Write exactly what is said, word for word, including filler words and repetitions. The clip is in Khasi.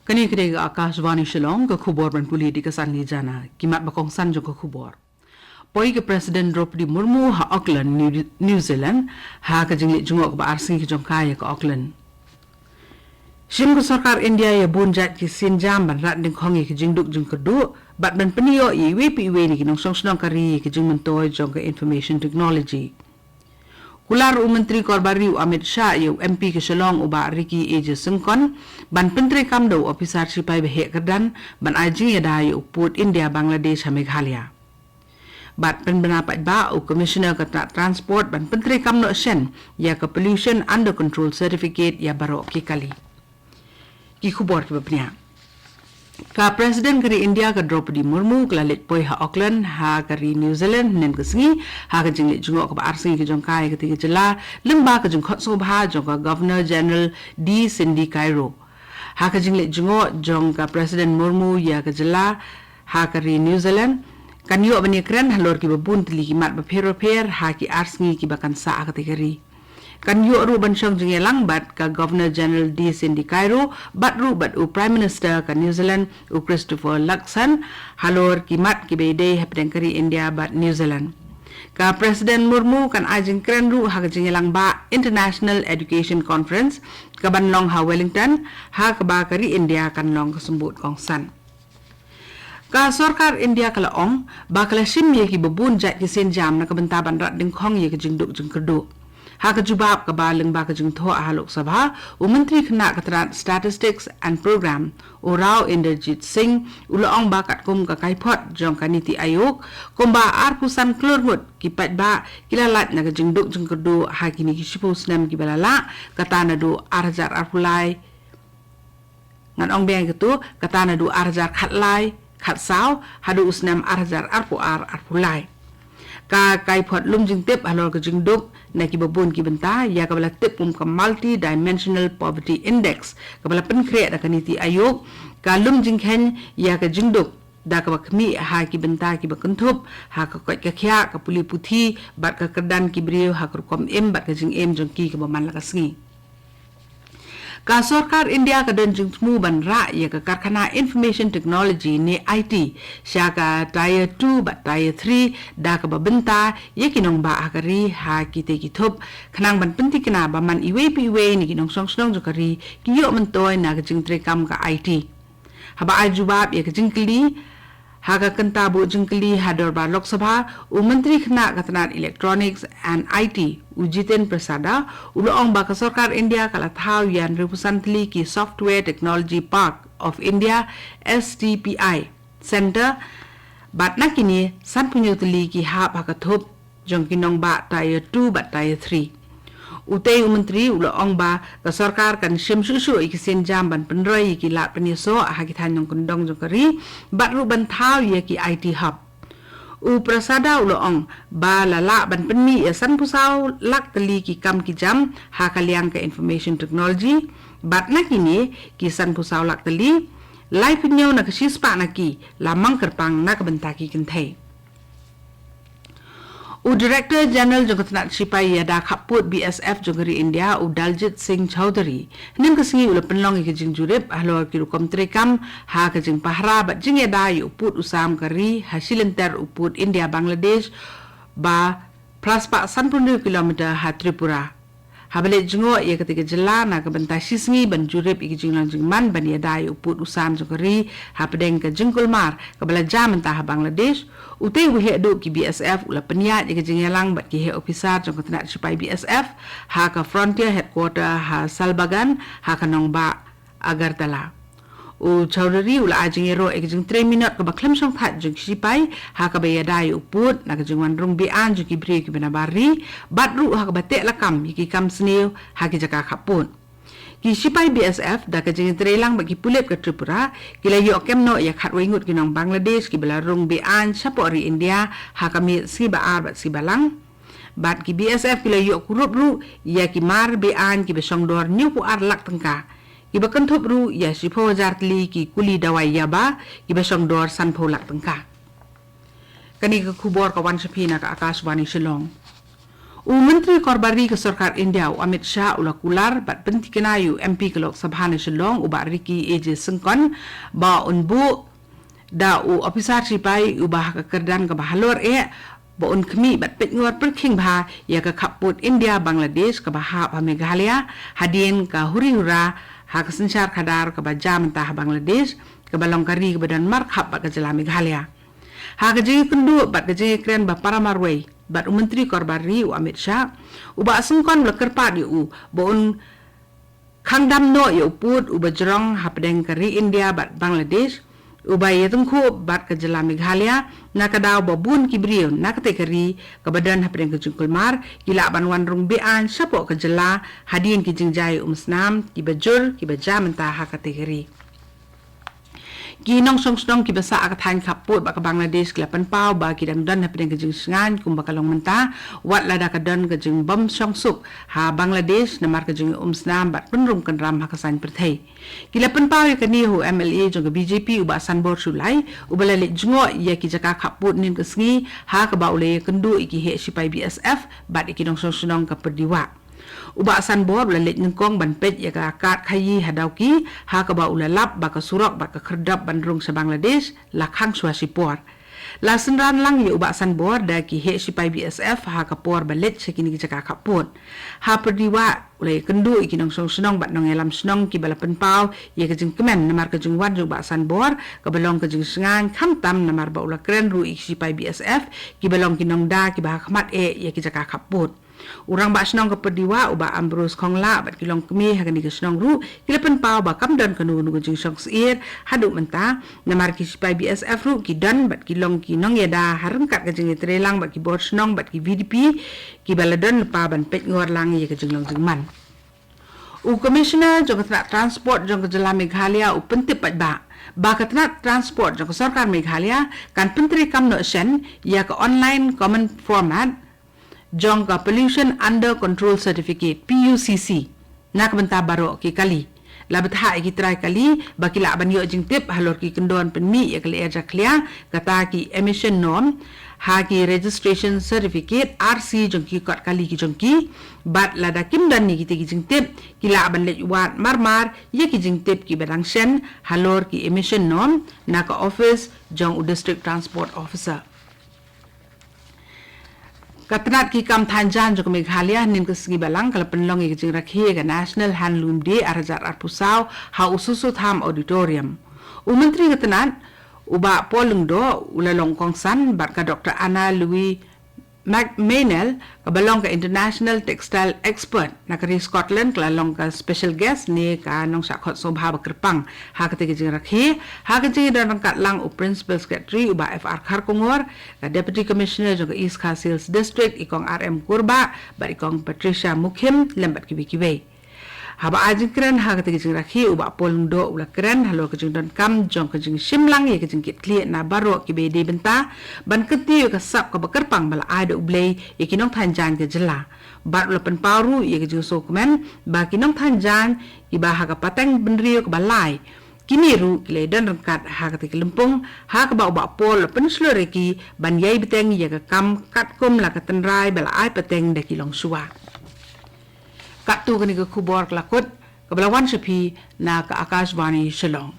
Kane ka dei ka Akashvani Shillong, ka khubor ban pule da ka Sanli Jana. Ki mat ba kongsan jong ka khubor. Poi ka President Droupadi Murmu ha Auckland, New, New Zealand, ha ka jingleit jngoh kaba ar sngi ka jong ka ïa ka Auckland. Shim ka sorkar India ïa bun jait ki sienjam ban rat dyngkhong ïa ki jingduk jingkyrduh bad ban pynïoh ïa iwei pa iwei na ki nongshong shnong ka ri ïa ki jingmyntoi jong ka information technology. Kular u Myntri Korbar Ri u Amit Shah ïa u M P ka Shillong u Bah Ricky A J Syngkon ban pyntreikam da u ophisar shipai ba heh kyrdan ban ai jingïada ïa u pud India Bangladesh ha Meghalaya. Bad pynbna paidbah u Commissioner ka tnat Transport ban pyntreikam noh shen ïa ka Pollution Under Control Certificate ïa baroh ki kali. Ki khubor kiba bniah. Ka President ka ri India ka Droupadi Murmu ka la leit poi ha Auckland ha ka ri New Zealand hynnin ka sngi ha ka jingleit jngoh kaba ar sngi ka jong ka ïa katei ka jylla lyngba ka jingkhot sngewbha jong ka Governor General D Cindy Kyrou. Ha ka jingleit jngoh jong ka President Murmu ïa ka jylla ha ka ri New Zealand kan ïoh ban ïakren halor kiba bun tylli ki mat bapher bapher ha ki ar sngi kiba kan sah ha katei ka ri. Kan ïoh ruh ban shong jingïalang bad ka Governor General D Cindy Kyrou bad ruh bad u Prime Minister ka New Zealand u Christopher Luxon halor ki mat kiba ïadei hapdeng ka ri India bad New Zealand. Ka President Murmu kan ai jingkren ruh ha ka jingïalang ba International Education Conference kaban long ha Wellington ha kaba ka ri India kan long ka symbud kongsan. Ka sorkar India ka la ong ba ka la shim ïa kiba bun jait ki sienjam na ka bynta ban rat dyngkhong ïa ka jingduk jingkyrduh. Ha ka jubab kaba lyngba ka jingthoh ha Lok Sabha, u Myntri Khynnah ka tnat Statistics and Programme, u Rao Inderjit Singh, u la ong ba katkum ka kaiphod jong ka Niti Aayog, kumba arphew san klur ngut ki paidbah ki la lait na ka jingduk jingkyrduh ha kine ki shiphew snem kiba la lah, kata naduh ar hajar arphew lai Ngan ong biang ïa kato, kata naduh ar hajar khatlai, khatsaw, haduh u snem ar hajar arphew ar, arphew lai. Ka kaiphod lum jingtip halor ka jingduk na kiba bun ki bynta, ïa kaba la tip kum ka Multi-Dimensional Poverty Index, kaba la pynkhreh da ka Niti Aayog, ka lum jingkheiñ ïa ka jingduk da kaba khmih ha ki bynta kiba kynthup ha ka koit ka khiah, ka pule puthi bad ka kyrdan ki briew ha ka rukom im bad ka jingim jong ki kaba man la ka sngi. Ka sorkar India ka don jingthmu ban rah ïa ka karkhana Information Technology ne I T sha ka Tier two bad Tier three da kaba bynta ïa ki nongbah ha ka ri ha kitei ki thup khnang ban pynthikna ba man iwei pa iwei na ki nongshong shnong jong ka ri ki ïoh myntoi na ka jingtreikam ka I T. Haba ai jubab ïa ka jingkylli ha ka kynta buh jingkylli ha dorbar Lok Sabha, u Myntri Khynnah ka tnat Electronics and I T, u Jitin Prasada, u la ong ba ka sorkar India ka la thaw ïa hynriewphew san tylli ki Software Technology Park of India, S T P I, Center, bad na kine sanphew hynñiew tylli ki hap ha ka thup jong ki nongbah Tier two bad Tier three. Utei u Myntri u la ong ba ka sorkar kan shim shuh shuh ïa ki sienjam ban pynroi ïa ki lad pynïasoh ha ki thaiñ nongkyndong jong ka ri bad ruh ban thaw ïa ki I T hub. U Prasada u la ong ba la lah ban pynmih ïa sanphew saw lak tylli ki kam ki jam ha ka liang ka Information Technology bad na kine ki sanphew saw lak tylli, laiphew hynñiew na ka shispah na ki la mang kyrpang na ka bynta ki kynthei. U Director General jong ka tnat shipai ïada khappud B S F jong ka ri India, u Daljit Singh Chaudhary, hynnin ka sngi u la pynlong ïa ka jingjurip halor ki rukom treikam ha ka jingpahara bad jingïada ïa u pud u sam ka ri ha shilynter u pud India Bangladesh ba phra spah sanphew hynriew kilometer ha Tripura. Haba leit jngoh ïa katei ka jylla na ka bynta shisngi ban jurip ïa ki jinglong jingman ban ïada ïa u pud u sam jong ka ri hapdeng ka jingkulmar kaba la jia mynta ha Bangladesh, utei u heh duh ki B S F u la pynïaid ïa ka jingïalang bad ki heh ophisar jong ka tnat shipai B S F ha ka Frontier Headquarter ha Salbagan ha ka nongbah Agartala. U Chaudhary u la ai jingïaroh ïa ka jingtrei minot kaba khlem shongthait jong ki shipai ha kaba ïada ïa u pud na ka jingwan rung be-aiñ jong ki briew kiba nabar ri bad ruh ha kaba teh lakam ïa ki kam sniew ha ki jaka khappud. Ki shipai B S F da ka jingïatreilang bad ki pulit ka Tripura ki la ïoh kem noh ïa khatwei ngut ki nong Bangladesh kiba la rung be-aiñ shapoh ri India ha ka miet sngi ba ar bad sngi ba lang. Bad ki B S F ki la ïoh kurup ruh ïa ki mar be-aiñ kiba shongdor hynñiewphew ar lak tyngka, kiba kynthup ruh ïa shiphew hajar tylli ki kuli dawai yaba kiba shongdor sanphew lak tyngka. Kane ka khubor ka wan sha phi na ka Akashvani Shillong. U Myntri Korbari ka Sorkar India u Amit Shah u la kular bad pyntikna ïa u M P ka Lok Sabha na Shillong u Bah Ricky A J Syngkon ba un buh da u ophisar shipai uba ha ka kyrdan kaba halor eh ba un khmih bad peit ngor pyrkhing bha ïa ka khappud India Bangladesh kaba hap ha Meghalaya hadien ka huri hura ha ka synshar khadar kaba jia mynta ha Bangladesh kaba long ka ri kaba don markhap bad ka jylla Meghalaya. Ha ka jingïakynduh bad ka jingïakren ba para marwei bad u Myntri Korbari u Amit Shah, u Bah Syngkon u la kyrpad ïa u ba un khang dam noh ïa u pud uba jrong hapdeng ka ri India bad Bangladesh uba ïatyngkhuh bad ka jylla Meghalaya, na ka daw ba bun ki briew na katei ka ri kaba don hapdeng ka jingkulmar ki lah ban wan rung be-aiñ shapoh ka jylla hadien ki jingjia umsnam kiba jur kiba jia mynta ha katei ka ri. Ki nongshong shnong kiba sah ha ka thaiñ khappud bad ka Bangladesh ki la pynpaw ba ki dang don hapdeng ka jingshngaiñ kumba ka long mynta, wat lada ka don ka jingbym shong suk ha Bangladesh namar ka jingumsnam bad pynrung kynram ha ka saiñ pyrthei. Ki la pynpaw ïa kane ha u M L A jong ka B J P u Bah Sanbor Shullai uba la leit jngoh ïa ki jaka khappud hynnin ka sngi ha kaba u la ïakynduh ïa ki heh shipai B S F bad ïa ki nongshong shnong ka Pyrdiwah. U Bah Sanbor u la leit nyngkong ban peit ïa ka kad khaïi ha Dawki ha kaba u la lap ba ka surok bad ka khyrdop ban rung sha Bangladesh la khang shuwa shipor. La synran lang ïa u Bah Sanbor da ki heh shipai B S F ha ka por ba leit sha kine ki jaka khappud. Ha Pyrdiwah u la ïakynduh ïa ki nongshong shnong bad nongïalam shnong kiba la pynpaw ïa ka jingkmen namar ka jingwan jong u Bah Sanbor kaba long ka jingshngaiñ khamtam namar ba u la kren ruh ïa ki shipai B S F kiba long ki nongda kiba ha khmat eh ïa ki jaka khappud. U Rangbah Shnong ka Pyrdiwah u Bah Ambrose Khonglah bad ki longkmie ha kane ka shnong ruh ki la pynpaw ba kam don kano kano ka jingshong syier haduh mynta namar ki shipai B S F ruh ki don bad ki long ki nongïada ha ryngkat ka jingïatreilang bad ki bor shnong bad ki V D P kiba la don lypa ban peit ngor lang ïa ka jinglong jingman. U Commissioner jong ka tnat Transport jong ka jylla Meghalaya u pyntip paidbah ba ka tnat Transport jong ka Sorkar Meghalaya kan pyntreikam noh shen ïa ka Online Common Format jong ka Pollution Under Control Certificate, P U C C, na ka bynta baroh ki kali. La bthah ïa ki trai kali ba ki lah ban ïoh jingtip halor ki kyndon pynmih ïa ka lyer jakhlia, kata ki emission norm, ha ki registration certificate, R C, jong ki kot kali ki jong ki. Bad lada kim don ïa kita ki jingtip, ki lah ban leit wad marmar ïa ki jingtip kiba dang shen halor ki emission norm na ka office jong u District Transport Officer. Ka tnat ki kam thaiñ jaiñ jong ka Meghalaya hynnin ka sngi Balang ka la pynlong ïa ka jingrakhe ïa ka National Handloom Day ar hajar arphew saw ha u Soso Tham Auditorium. U Myntri ka tnat u Bah Paul Lyngdoh u la long kongsan bad ka Doctor Anna Louise McManel kaba long ka International Textile Expert na ka ri Scotland ka la long ka special guest ne ka nongshah khot sngewbha ba kyrpang ha katei ka jingrakhe. Ha ka jingdon ryngkat lang u Principal Secretary u Bah F R Kharkongor, ka Deputy Commissioner jong ka East Khasi Hills District i Kong R M Kurbah bad i Kong Patricia Mukhim lem bad kiwei kiwei. Haba ai jingkren ha katei ka jingrakhe u Bah Paul Lyngdoh u la kren halor ka jingdonkam jong ka jingshim lang ïa ka jingkitkhlieh na baroh kiba dei bynta ban kyntiew ïa ka sap kaba kyrpang ba la ai da U Blei ïa ki nongthaiñ jaiñ ka jylla. Bad u la pynpaw ruh ïa ka jingsngewkmen ba ki nongthaiñ jaiñ kiba ha ka pateng bynriew kaba lai, kine ruh ki la ïadon ryngkat ha katei ka lympung ha kaba u Bah Paul u la pynshlur ïa ki ban ïai bteng ïa ka kam katkum la ka tynrai ba la ai pateng da ki longshuwa. Katto kane ka khubor ka la kut kaba la wan sha phi na ka Akashvani Shillong.